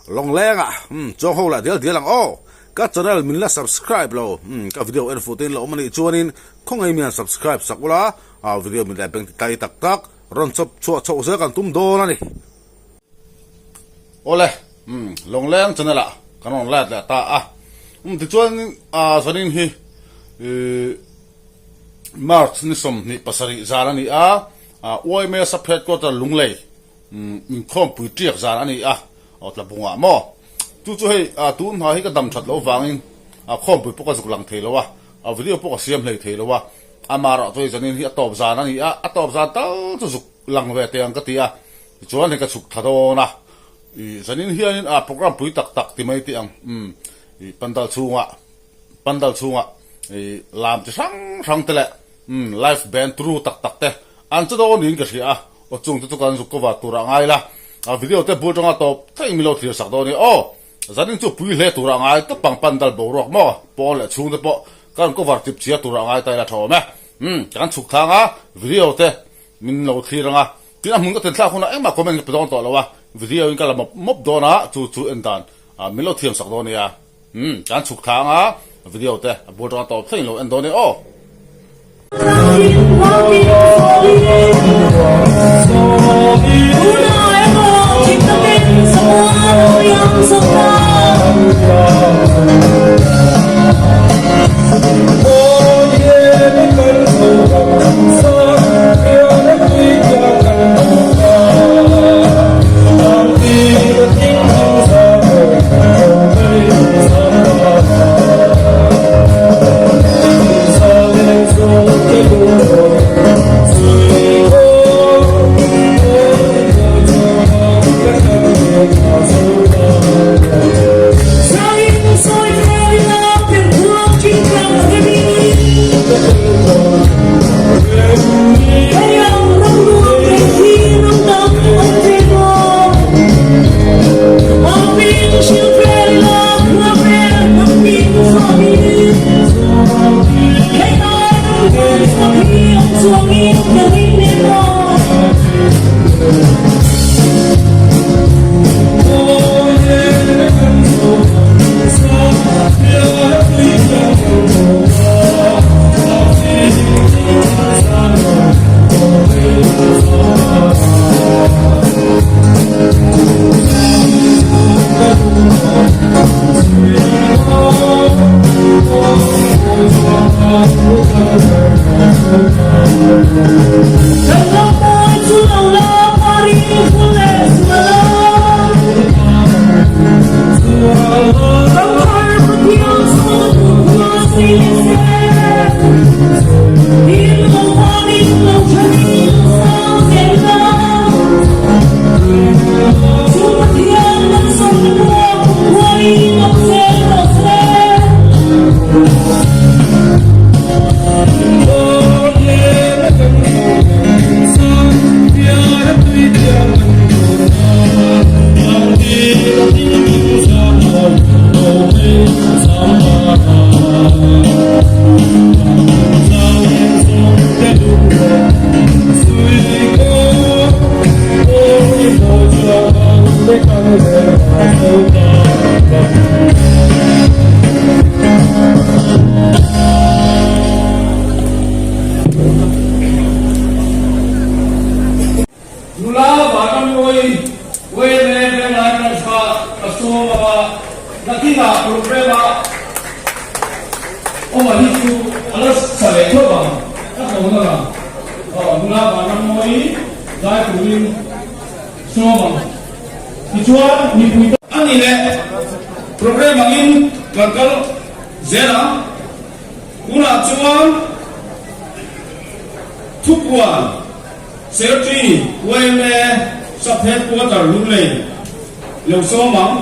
Lawngleng ah umm chuang ho lah dial dial ang aw. Ka channel min la subscribe lo umm ka video en fuh te in la awm a nih chuanin khawngaih mian subscribe sak ula ah video min la beng ti tlai tak tak rawn chawp chhuah chhoh zel kan tum dawn a ni. Awle umm Lawngleng channel ah kan rawn let leh ta a umm tichuan ah zanin hi ihh March ni 27 zan a ni a ah yma sub headquarter Lunglei Umm inkhawmpui tiak zan a ni a, aw tla bungah maw? Chu chu hei ah tun hma hi ka dam that loh vangin ah khawmpui pawh ka zuk lang thei lo a, a video pawh ka siam hlei thei lo a, amah erawh chu hei zanin hi a tawp zan a ni a, a tawp zan tal chu zuk lang ve teh ang ka ti a, tichuan hei ka chhuk thla dawn a, ih zanin hianin ah program pui tak tak ti mai teh ang, umm ih pandal chhungah pandal chhungah ih lam chi hrang hrang te leh umm live band turu tak tak te an che dawn niin ka hria a. Aw chung te chu kan zuk cover tur ah ngai la, a video te bul tanga tawp thleng min lo thlir sak dawn i aw, zanin chu pui hle tur ah ngai tawp ang pandal boruak maw, pawn leh chhung te pawh kan cover chip chhia tur ah ngai ta ila tha awm e, umm kan chhuk thlang a video te min lo thlir anga, tin a hmun ka thlen thlak hunah engmah comment ka pe dawn tawh lo a, video in ka la mawp mawp dawn a chu chu en dan min lo thiam sak dawn nia. Umm kan chhuk thla anga video te a bul tanga tawp thleng in lo en dawn e aw. Nula Vanrammawi YMA Venglai Branch kha ka sawm ang a, nakinah programme ah awm a hi chu a la sa leh tho ang, ka ko na lang. Aw nula Vanrammawi zai turin sawm ang. Tichuan mipui te. A nih leh programme angin kan kal zel ang. Tunah chuan Thupuan Secretary yma Sub Headquarter Lunglei lo sawm ang.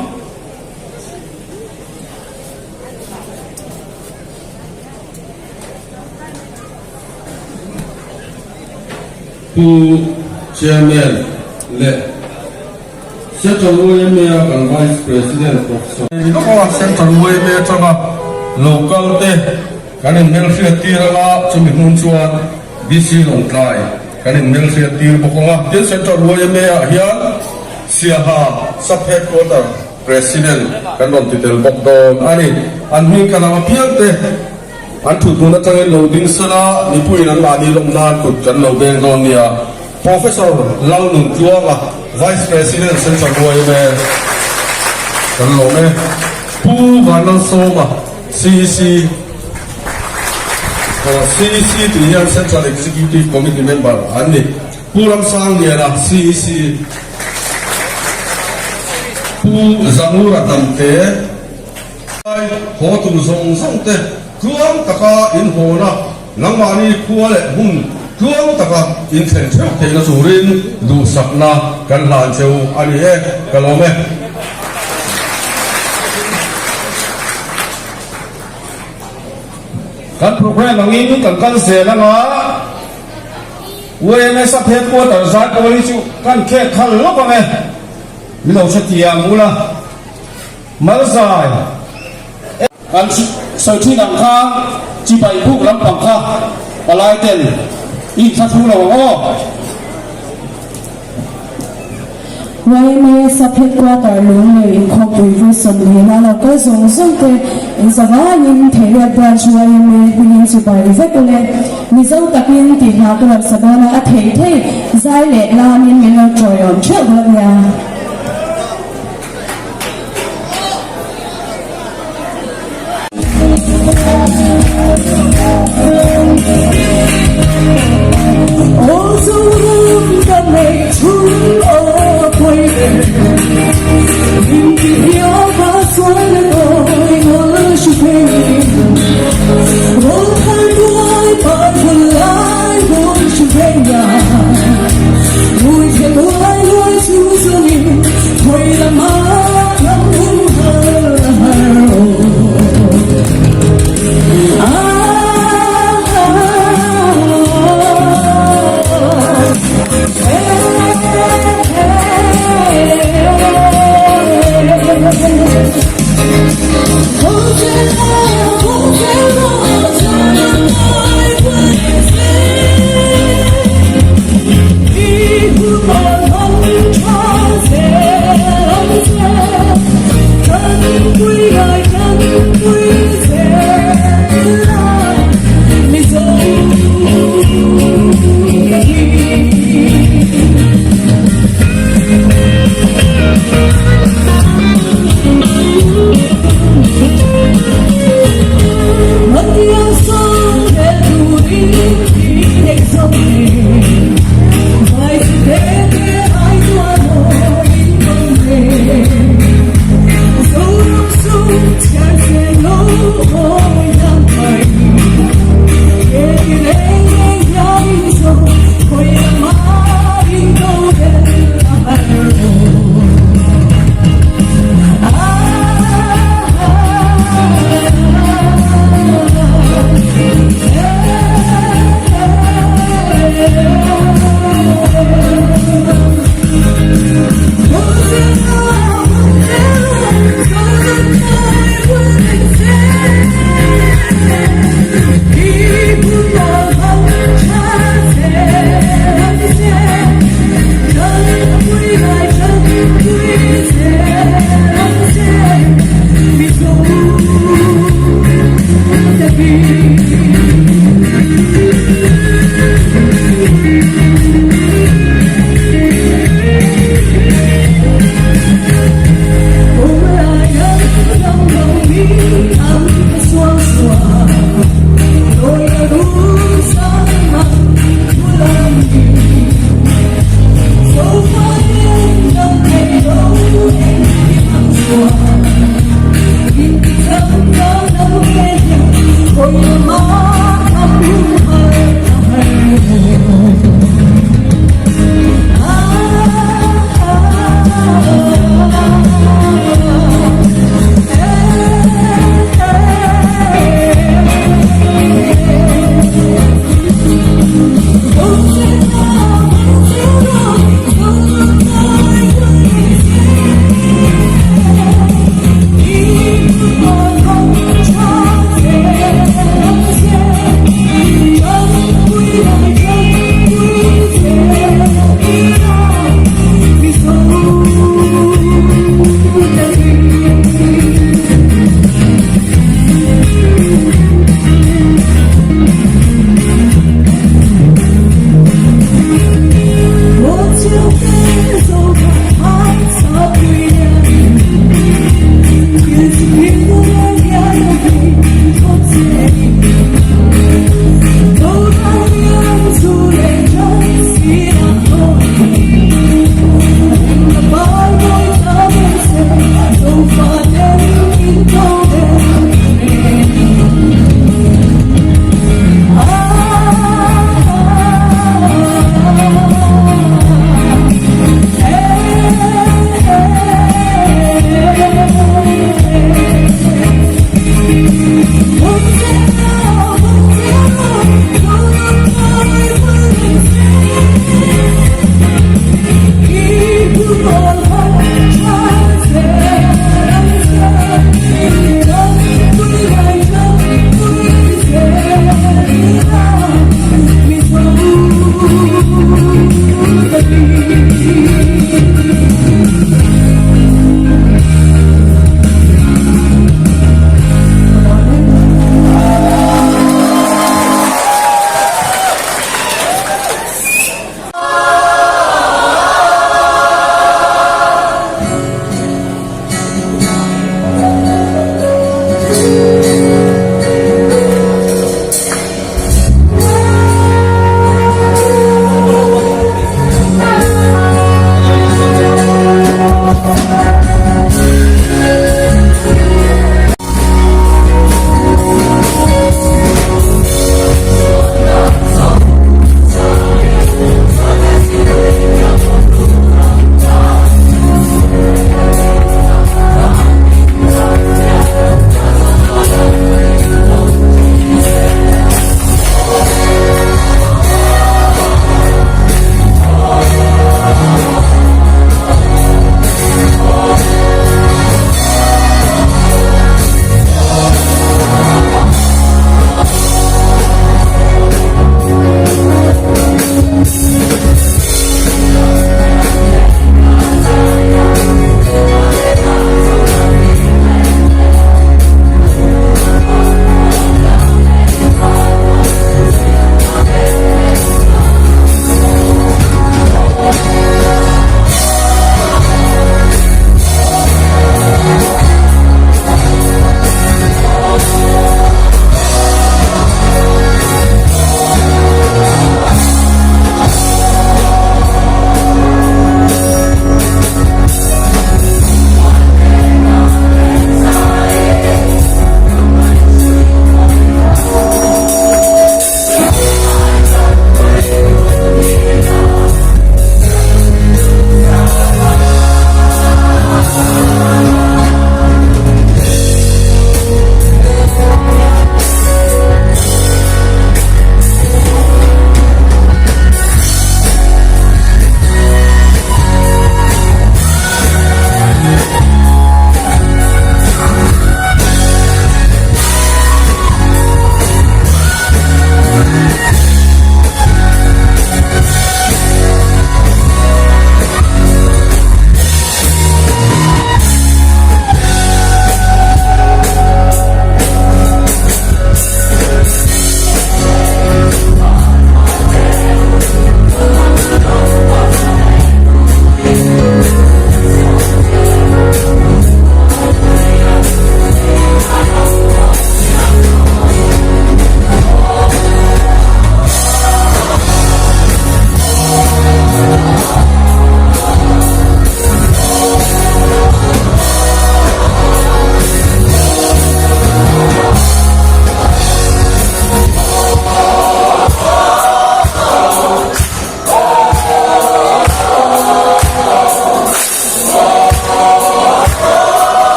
Pu Chairman leh Central yma a kan Vice President Professor. Central yma atanga local te kan inhmelhriat tir anga chumi hnung chuan DC Lawngtlai kan inhmelhriat tir bawk anga tin Central yma ah hian Siaha Sub Headquarter. President kan rawn ti tel bawk dawn a ni. An hming ka lam apiang te an thut hmun atangin lo ding sela mipuiin an mahni lawm nan kut kan lo beng dawn nia. Professor Lalnuntluanga, Vice President Central yma kan lawm e. Pu Vanlalsawma, CEC, CEC tih hian Central Executive Committee member an ni. Pu Ramsangliana, CEC, Pu Zangura Tamte, Haw tur zawng zawng te tluang taka in hawna nangmahni khua leh hmun tluang taka in thlen theuh theihna turin duhsakna kan hlan cheu a ni e, ka lawm e. Kan programme angin kan kal zel anga UMS a headquarter zai pawl hi chu kan khek khal lawk ang e, min lo hrethiam ula. Malzai, Kan sawi thin ang kha chibai buk lampang kha palai ten i inthla thu lo ang aw. Yma Sub Headquarter Lunglei inkhawmpui vui sawmlina lo kal zawng zawng te in zavaiin Theiriat Branch yma hmingin chibai vek ule. Mizo takin tih hna ka rawn sa dawn a, a thei thei zai leh lamin min lo tawiawm theuh dawn nia.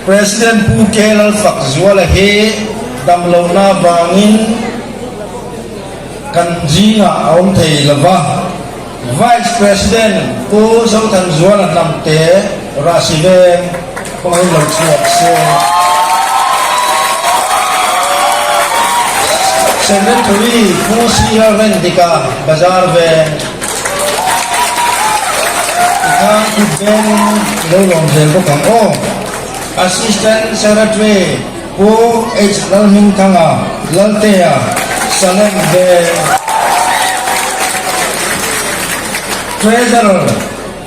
President Pu K Lalfakzuala hi damlohna vangin kan zingah a awm thei lo va. Vice President Pu Zothanzuala Hnamte Rahsi Veng pawhin lo chhuak se. Secretary Pu C Lalrendika Bazar Veng Tikhan kut veng i lo lawm zel bawk ang aw. Assistant Secretary Pu H Lalhmingthanga Laltea Salem Veng Treasurer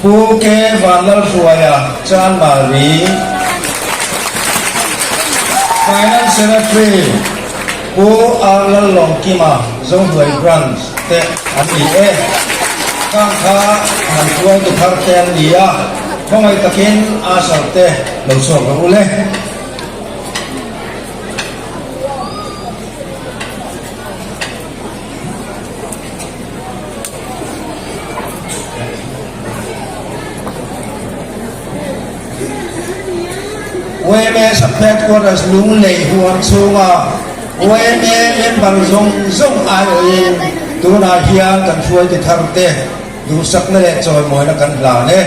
Pu K Vanlalhruaia Chanmari Finance Secretary Pu R Lallawmkima Zohnuai Branch te an ni e. Khang kha han hruaitu thar te an ni a, khawngaih takin Usher te lo chhuak rawh u le. Yma Sub-Headquarters Lunglei huam chhunga yma member zawng zawng aiawhin tunah hian kan hruaitu tharte duhsakna leh chawimawina kan hlan e.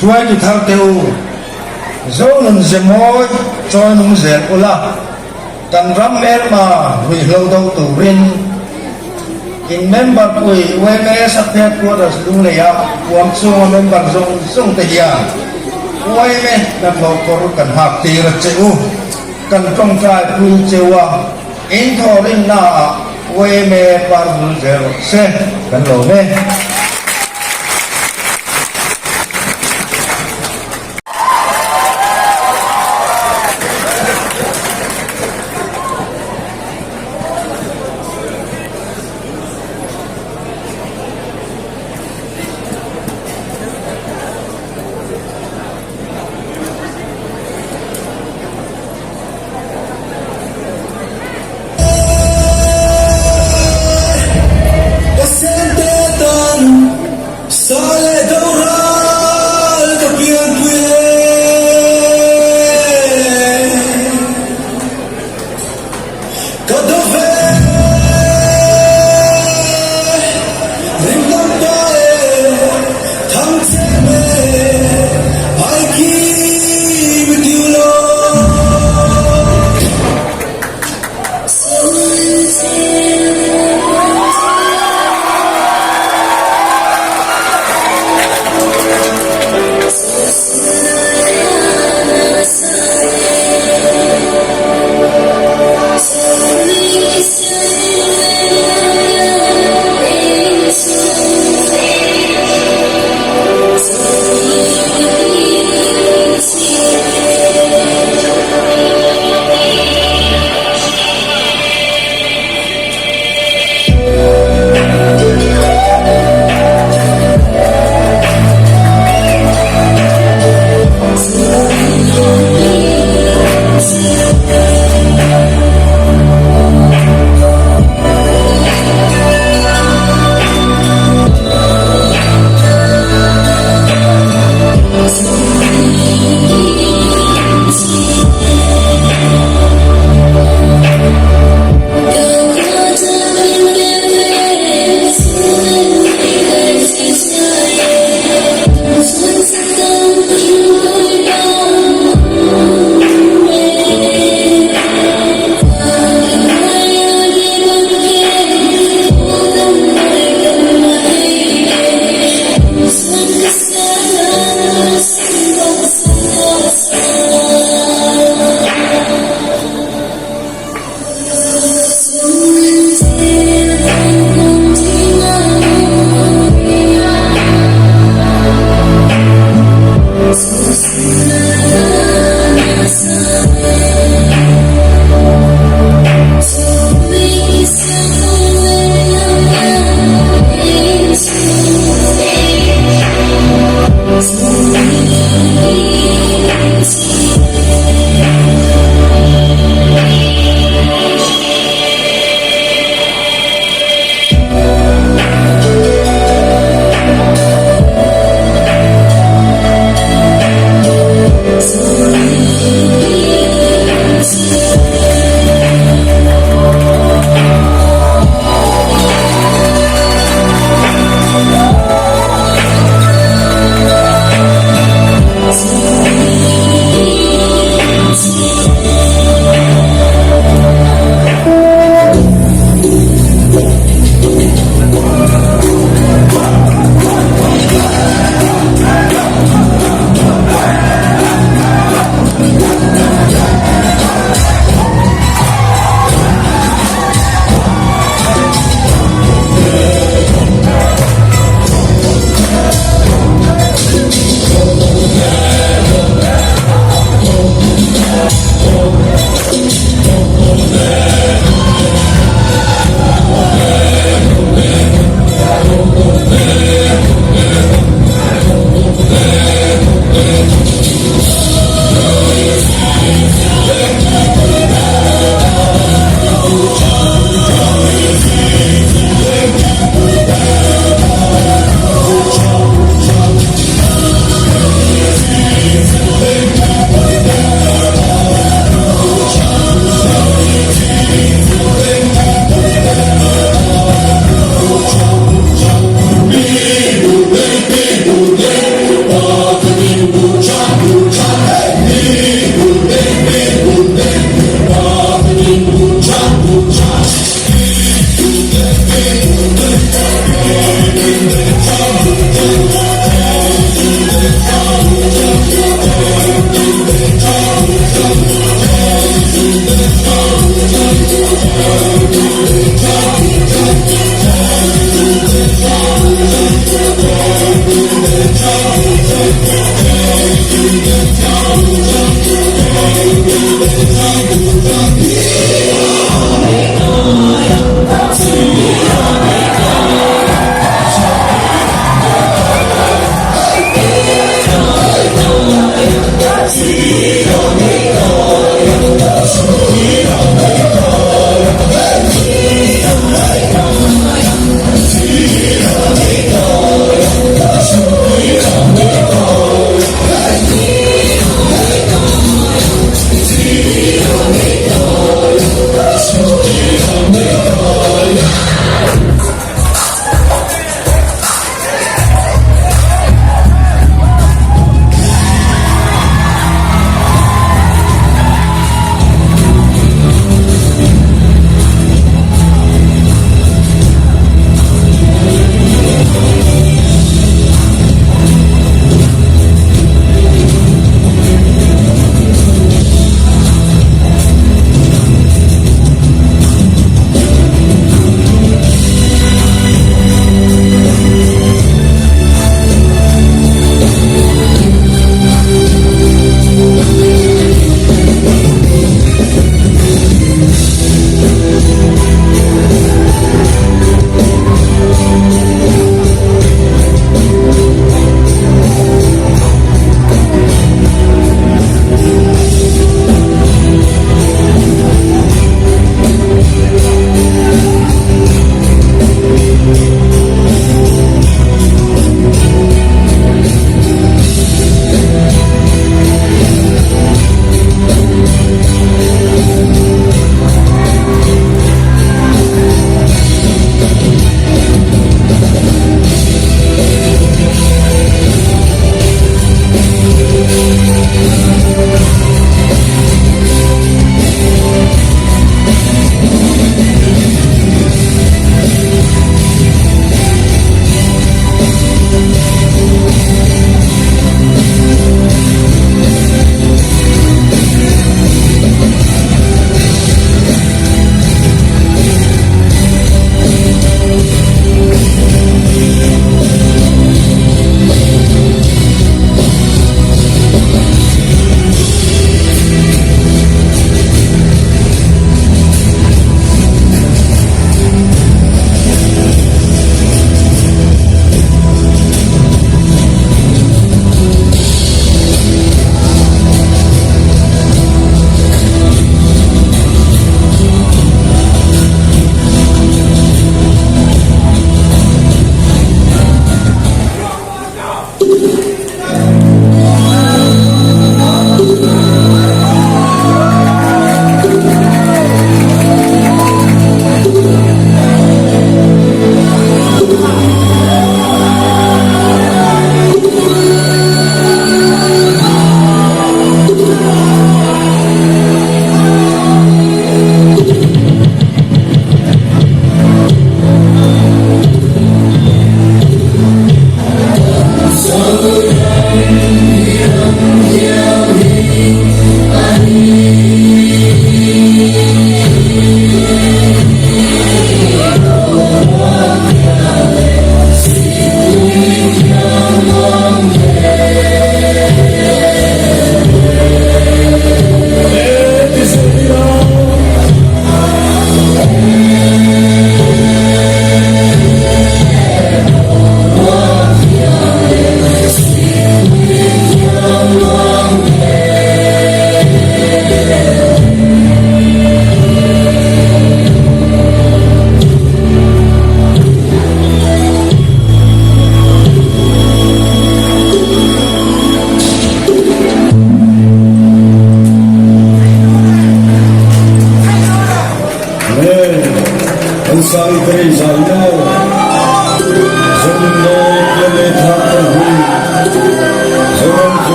Hruaitu thar teh u, Zonun ze mawi chawi nung zel ula, kan ram hmelma ruihhlo do turin in member pui yma Sub-Headquarters Lungleia huam chhunga member zawng zawng te hian yma hnathawh kawr kan hak tir a che u. Kan tawngtai pui cheu a, in thawhrimna ah yma par bul zel rawh se, kan lawm e.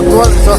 tual chu.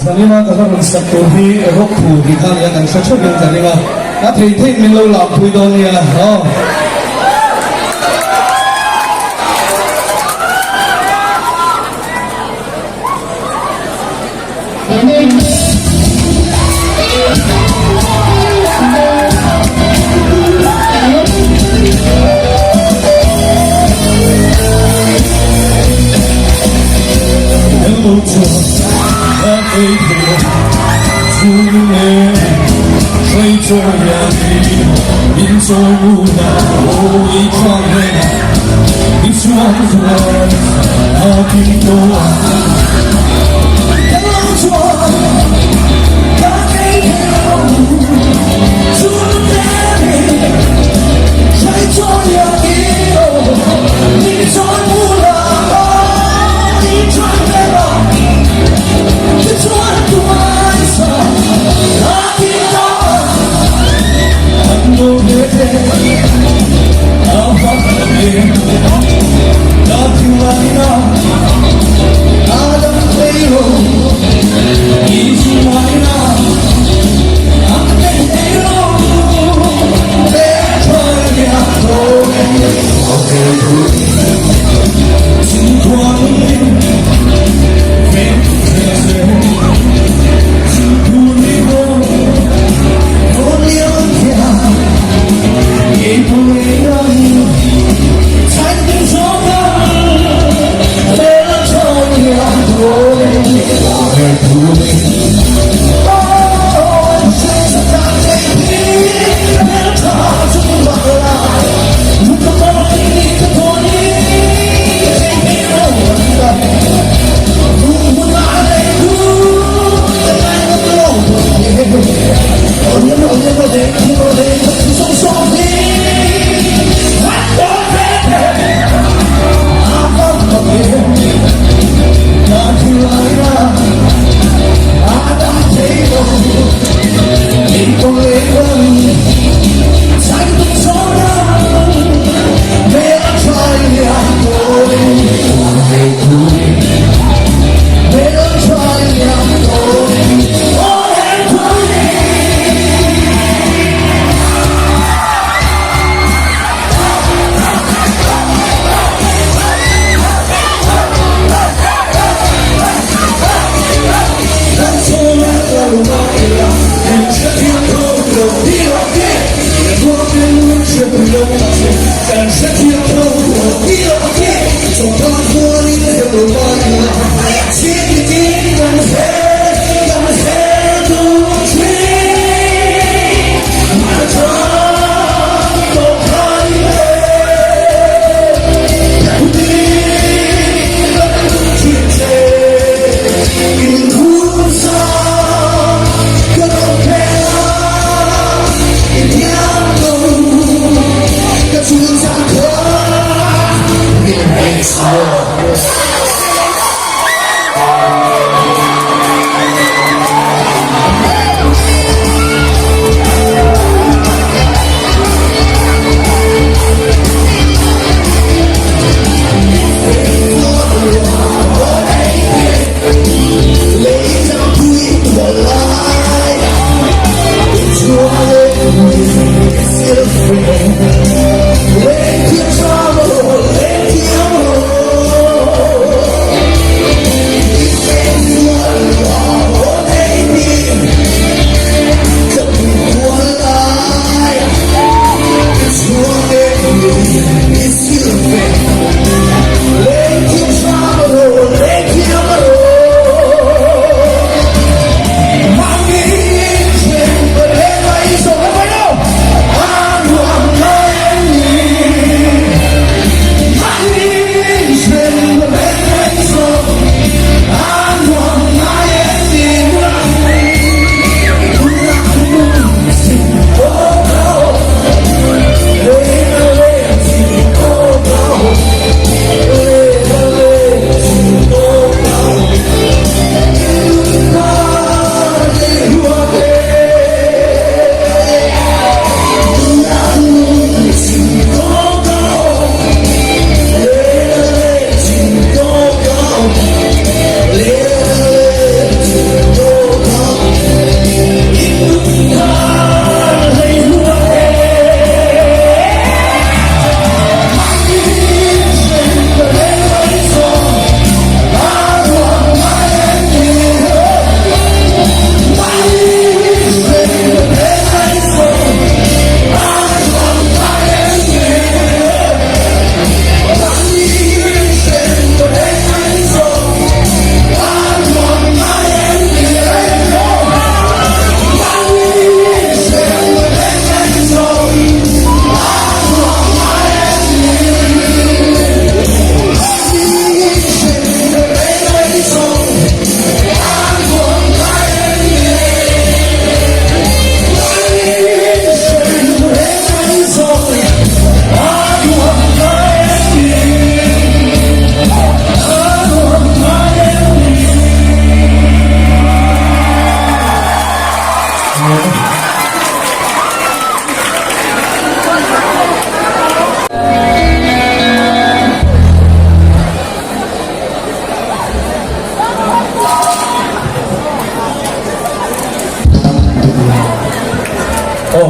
Zanina ka rawn sak tur hi rock thu tih kha nia kan hre theuhin ka ring a, a thei theiin min lo lak pui dawn nia aw.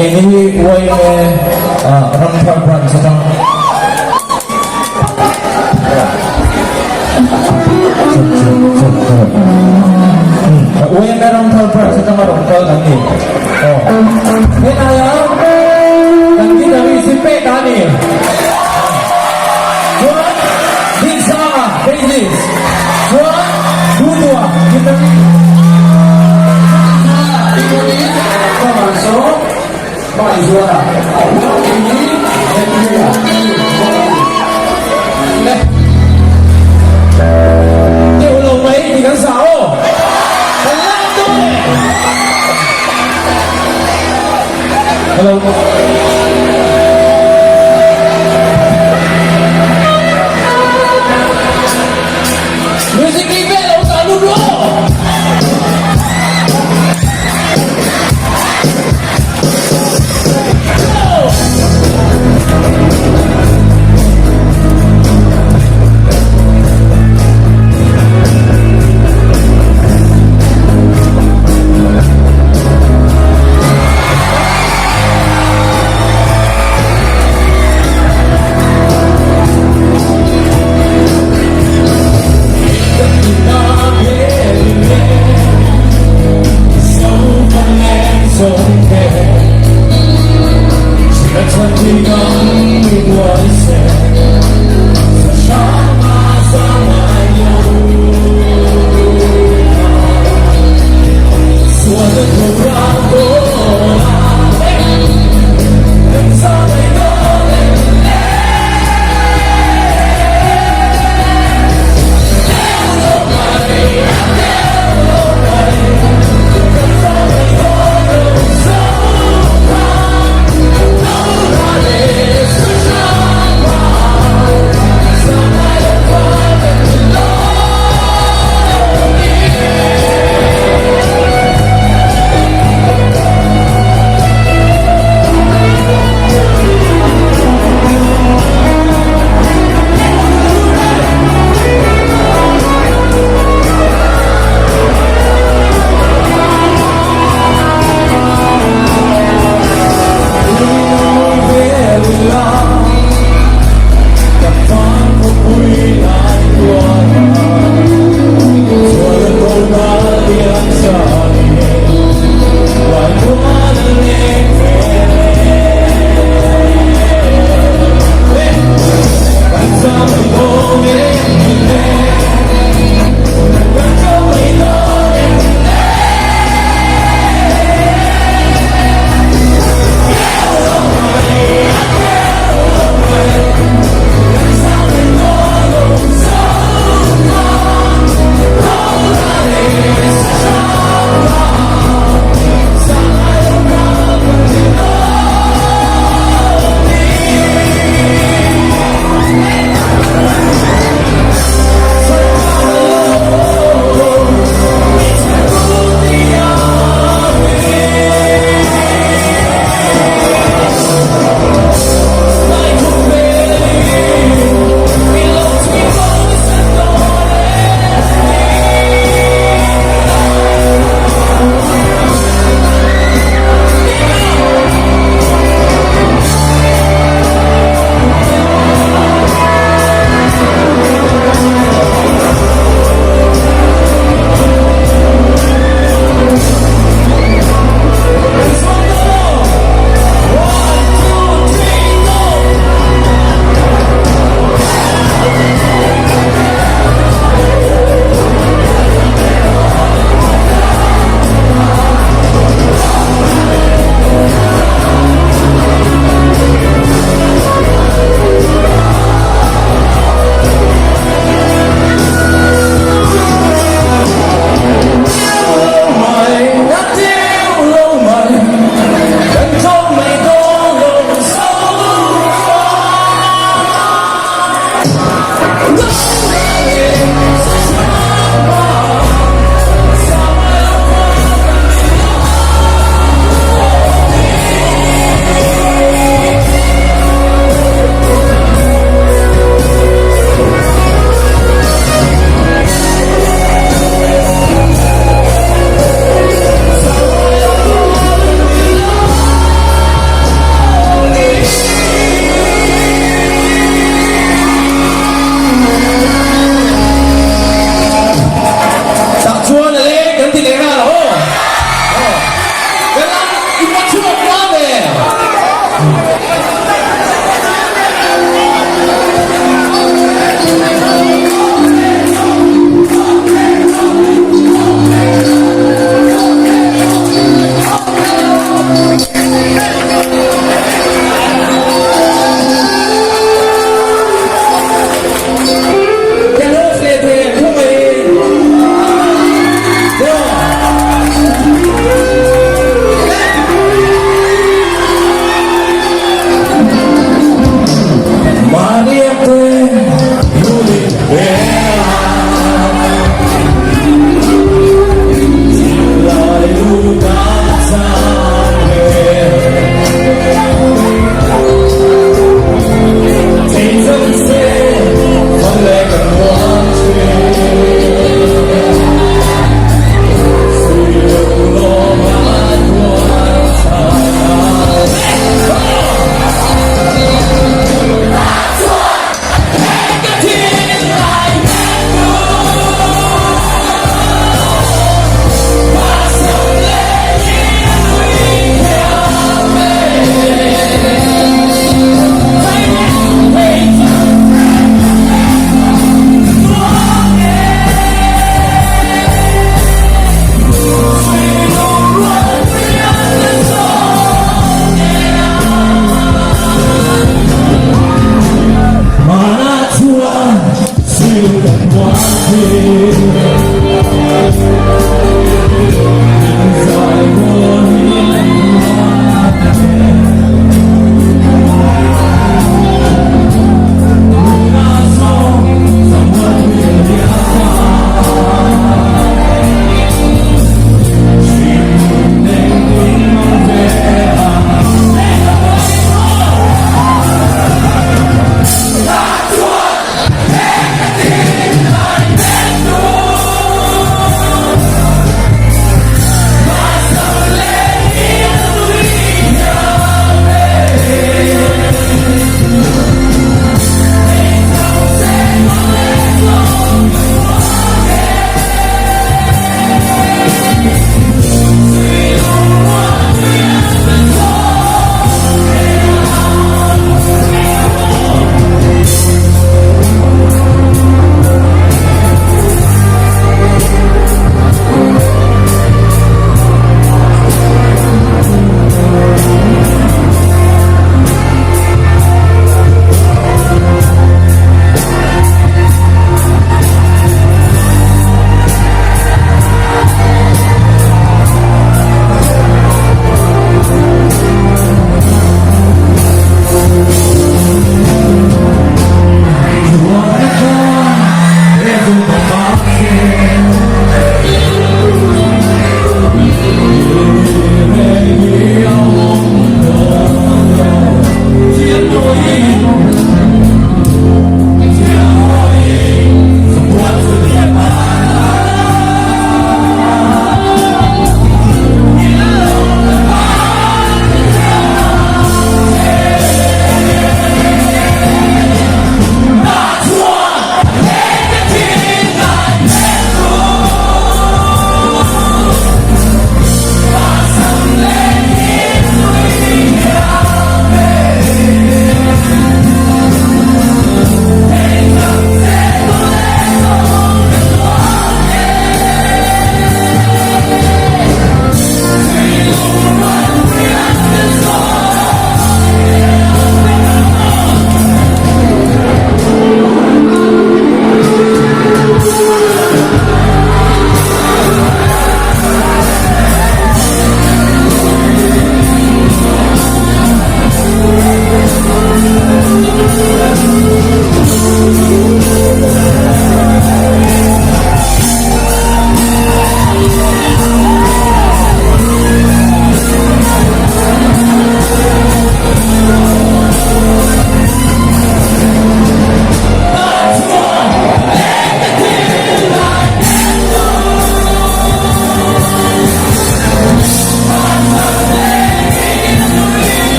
Keini hi yma Ramthar Branch atang. Yma Ramthar Branch atanga rawn kal kan ni. Aw. Henaia kan guitarist hi pek a ni. Chuan Dinsanga bassist. Chuan Duhtua guitarist. Music đi về đâu sao luôn luôn.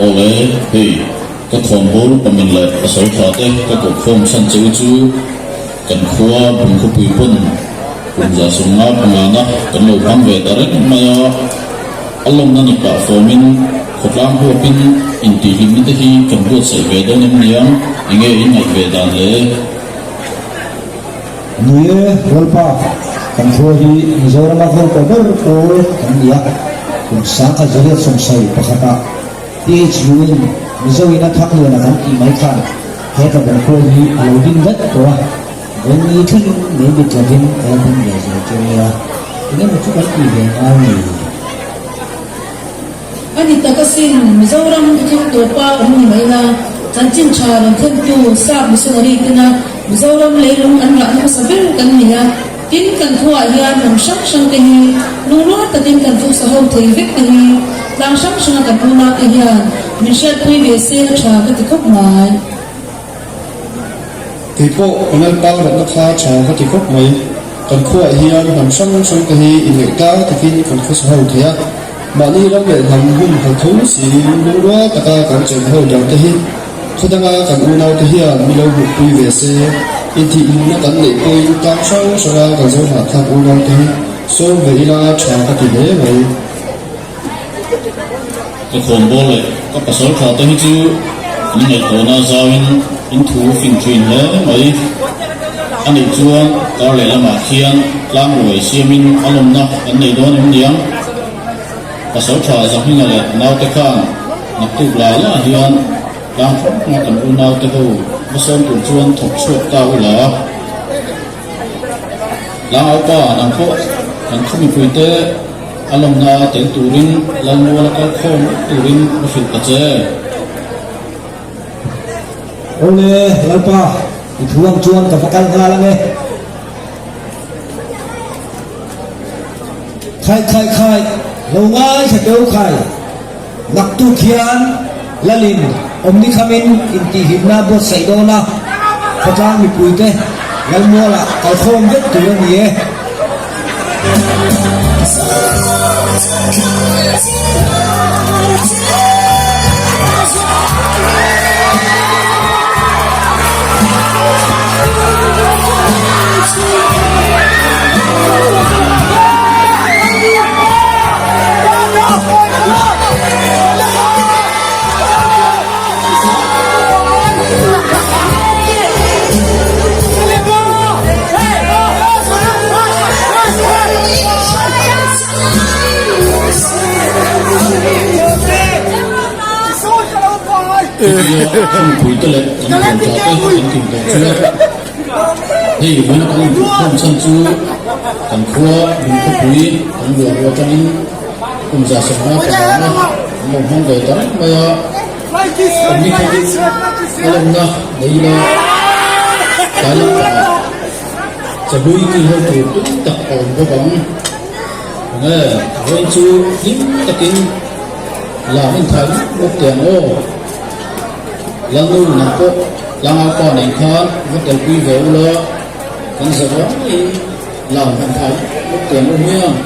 Awle, hei, ka khawnbawl pamin leh pasal tha te ka kohkhawm chhan che u chu kan khua Bungkhawpui pawn kum 150 pangana kan lo hmang ve ta reng mai a, a lawmna ni pah fawmin khawtlang huapin intihhlimna te hi kan buatsaih ve dawn em niang, enge in ngaih ve dan le? Ni e, Lalpa, kan khua hi Mizorama vawlkaw ber pawl kan ni a, kum 1971ah THU-in Mizo ina Thakliana kan tih mai khan he tlabawm khua hi a lo ding daih tawh a, vawiin thlengin mei mit lovin a la ding ve zel chu nia, engemaw chu kan tih ve ngai ni. A ni tak asin, Mizoram thlang tawpa awm ni mai la, chanchin tha rawn thlentu Sap missionary tena Mizoram leilung an rahna hmasa ber kan ni a, tin kan khuaah hian hnam hrang hrang te hi lungrual takin kan khawsa ho thei vek te hi tlang hrang hranga kan unau te hian min hriatpui ve se a tha ka ti khawp mai. Kei pawh ka Lalpa rawtna kha tha ka ti khawp mai. Kan khuaah hian hnam hrang hrang te hi inneih tlang takin kan khawsa ho thei a. Mahni ram leh hnam hun hal tho siin lungrual taka kan chen ho dang te hi khaw danga kan unau te hian mi lo hmuhpui ve se. Intihhlimna kan neih pawhin tlang hrang hranga kan zo hnahthlak unau te hi sawm ve ila tha ka ti hle mai. Ka khawnbawl leh ka pasal tha te hi chu in ngaihtuahna zauin in thu fing thin hle mai. A nih chuan kar leh lamah khian tlang ruai siamin a lawmna kan nei dawn em niang? Pasal tha Zahminga leh naute khan naktuk la la hian tlang hrang hranga kan unaute ho va sawm tur chuan thawk chhuak ta ula. Tlangaupa nang pawh kan khaw mipuite a lawmna tel turin Lalmual a kal khawm vek turin va hrilh ta che. Awle, Lalpa, i thu ang chuan ka va kal nghal ange. Khai khai khai, lo ngaithla teu khai. Naktuk hian Lalin awmni khamin intihhlimna buatsaih dawn a, khawtlang mipuite Lalmualah kalkhawm vek tur a ni e. Chutia thingpuite leh kan thuamtha te kan kim tawh chuan hei vawiin kan inphuhkhawm chhan chu kan khua Lungkhawpui kan luah ruah atangin Kum 150 pangana an lo hmang ve ta reng mai a, kan ni khatin a lawmna nei ila tlai lampangah chahlui kil ho tur tui tak a awm bawk ang. Enge vawiin chu hlim takin lam inthai mup mup teh ang aw. Lalnu nang pawh tlangaupa nen khan va telpui ve ula kan za vangin lam han thai mup mup teh ang u hmiang.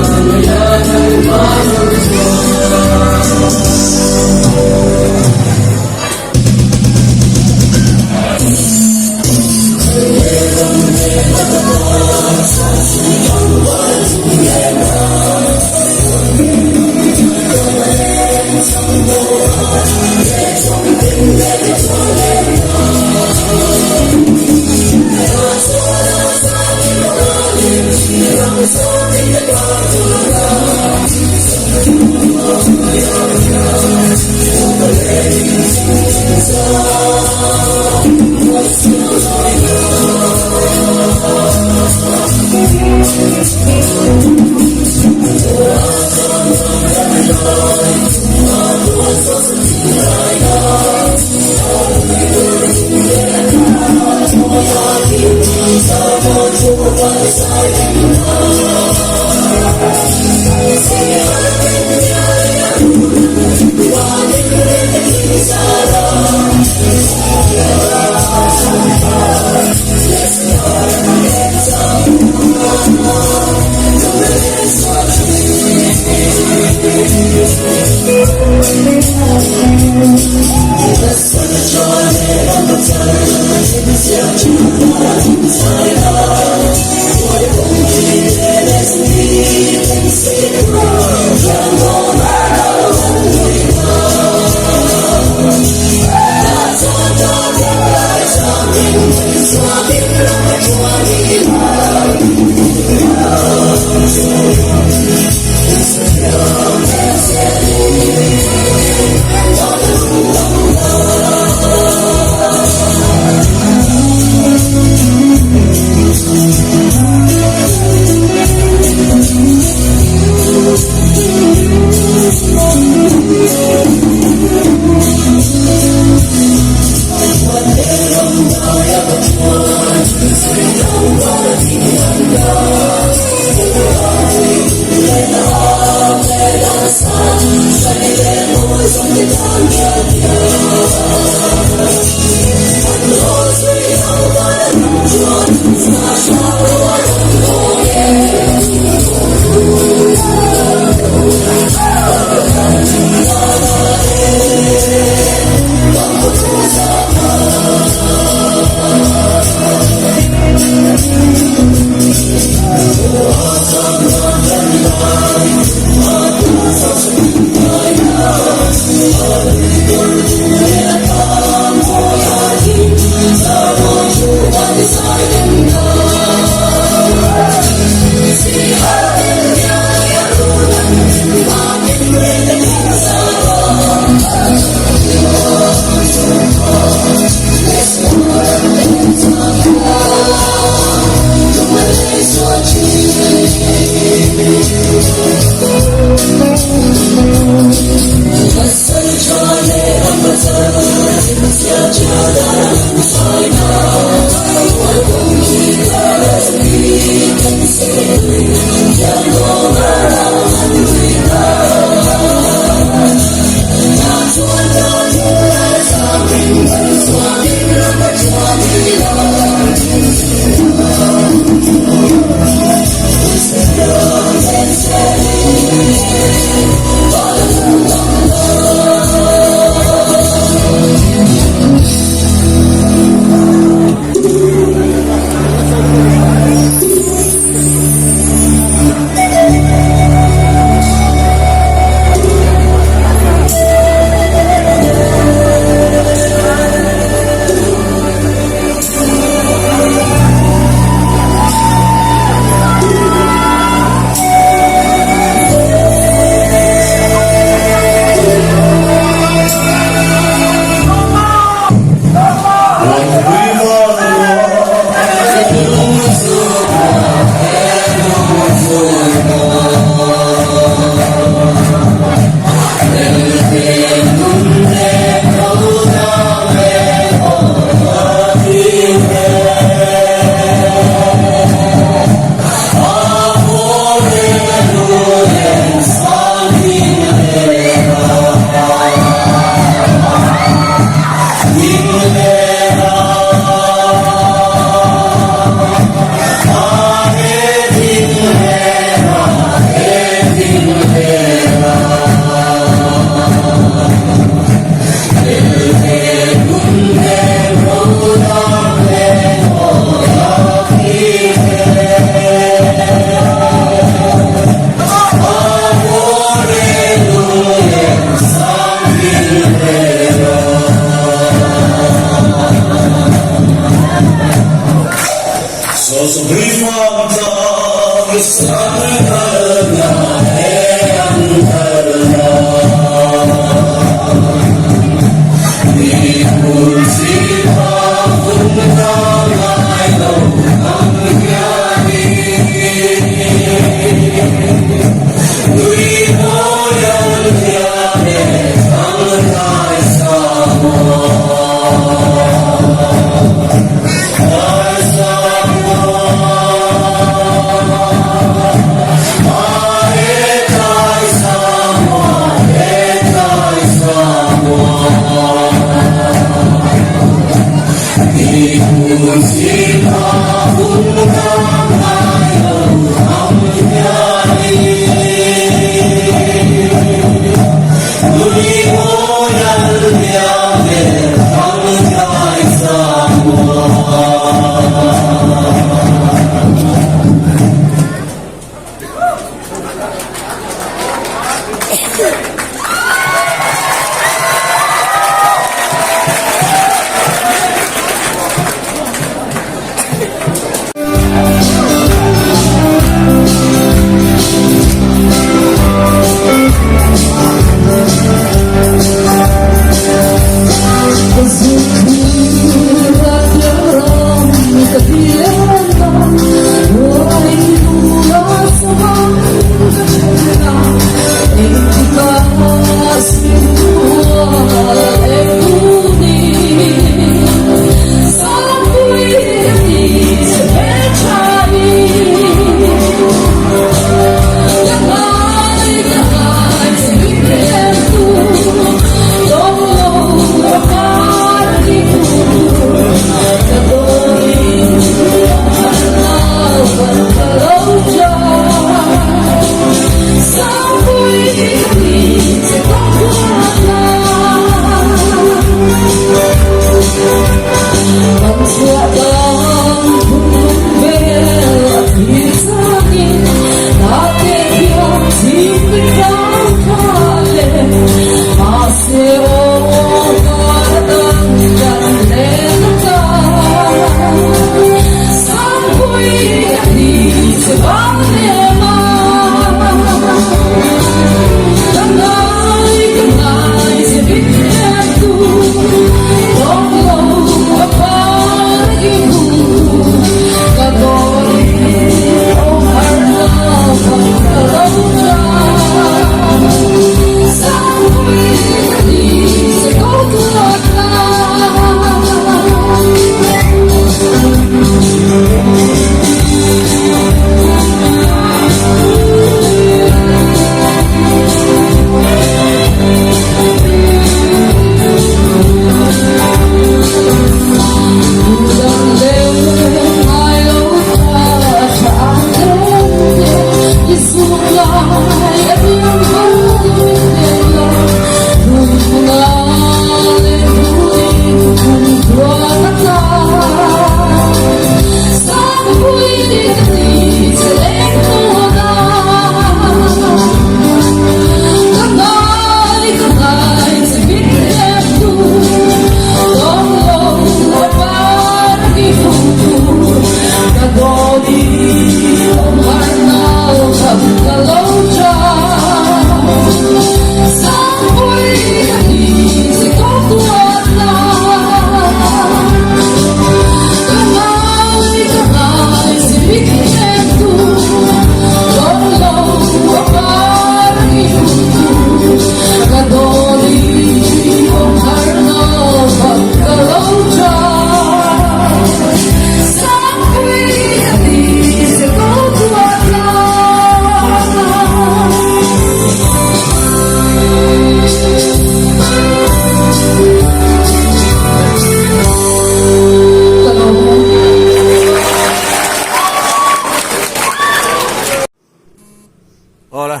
Awle,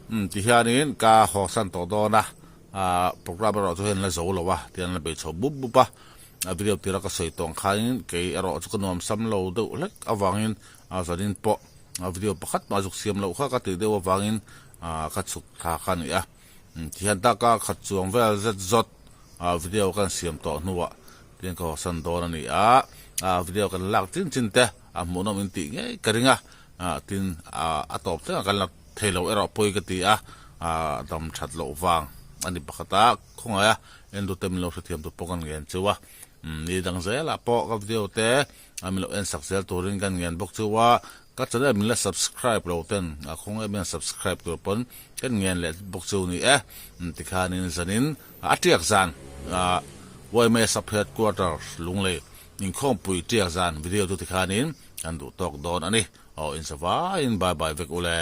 umm tihianin ka hawsan tawh dawn a, ah programme erawh chu hei an la zo lo a, tihian an la bei chho bup bup a, a video tira ka sawi tawh ang khanin kei erawh chu ka nuam sam lo deuh hlek avangin a zanin pawh a video pakhat mah zuk siam loh kha ka tih deuh avangin ah ka chhuk thla kha a ni a, umm tihian taka khat chuang vel zet zawt ah video kan siam tawh hnuah tihian ka hawsan dawn a ni a, ah video kan lak chin chin te a hmuhnawm in tih ngei ka ring a. Ah tin ah a tawp thleng a kan la thei lo erawh pawi ka ti a, ah dam that loh vang a ni pakhat a, khawngaih a en dute min lo hrethiam tur pawh kan ngen chu a, umm ni dang zelah pawh ka video te ah min lo en sak zel turin kan ngen bawk chu a, ka channel min la subscribe lo ten ah khawngaih em em subscribe tur pawn kan ngen leh bawk chu ni e, umm tikhanin zanin a tiak zan ah yma sub headquarters Lunglei inkhawmpui tiak zan video chu tikhanin. Kan duh tawk dawn a ni. Aw in sa vaiin bye bye vek ule.